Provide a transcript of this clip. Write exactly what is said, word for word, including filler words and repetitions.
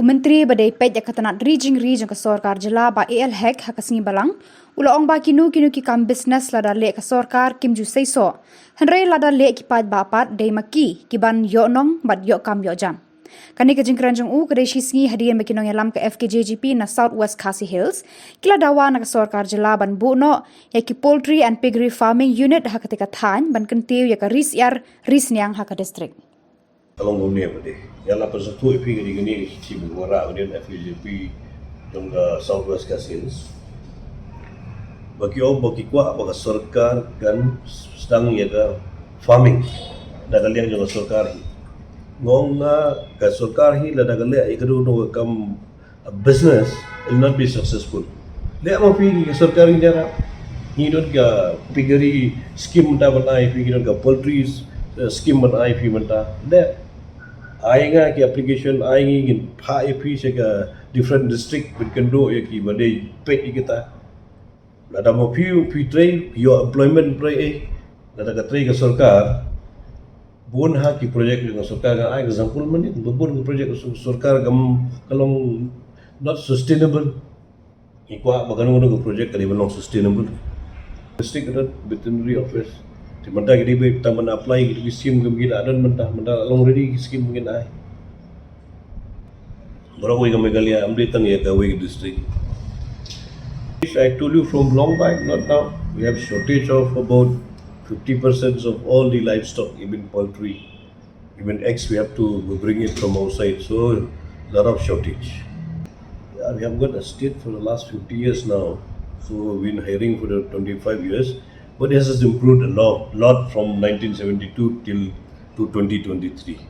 U Myntri ba dei peit ïa ka tnat ri jingri jong ka sorkar jylla Bah A L Hek ha ka sngi Balang u la ong ba kino kino ki kam business lada leh ka sorkar kim ju seisoh. Hynrei lada leh ki paidbah pat dei ma ki ki ban ïoh nong bad ïoh kam ïoh jam. Kane ka jingkren jong u ka dei shi sngi hadien ba ki nongïalam ka F K J G P na South West Khasi Hills ki la dawa na ka sorkar jylla ban buh noh ïa ki poultry and piggery farming unit ha katei ka thaiñ ban kyntiew ïa ka ri syiar ri sniang ha ka district. Ka long kumne pat de. Ïa la pynsngewthuh ïa phi kane kane ka shithi ba wanrah hadien F K J P jong ka South West Khasi Hills. Ba ki ong ba ki kwah ba ka sorkar kan sdang ïa ka farming da ka liang jong ka sorkar hi. Nga ong nga ka sorkar hi lada ka leh ïa kano kano ka kam business will not be successful. Leh ma phi ka sorkar ngi ïarap. Ngi don ka piggery scheme mynta ban ai phi, ngi don ka poultry scheme ban ai phi mynta. Leh, ai nga ki application, ai ngi, ngin phah ïa phi sha ka different district ban kynduh ïa ki ba dei peit ïa kita. Lada ma phi, phi trei, ïoh employment trei eh. Lada ka trei ka sorkar, bun ha ki project jong ka sorkar, nga ai example mynnin, bun ka project ka sorkar kam, ka long not sustainable. Ngi kwah ba kano kano ka project ka dei ban long sustainable. District ka don veterinary office. Te mynta ki dei ba tang ban apply ki scheme kam ki la don mynta, mynta la long ready ki scheme ngin ai. Baroh kawei ka Meghalaya, ym dei tang ïa kawei ka district. I told you from long back, not now. We have shortage of about fifty percent of all the livestock, even poultry, even eggs, we have to bring it from outside. So, lot of shortage. Yeah, we have got a state for the last fifty years now. So, we've been hiring for the twenty-five years. But it has improved a lot, lot from nineteen seventy-two till to twenty twenty-three.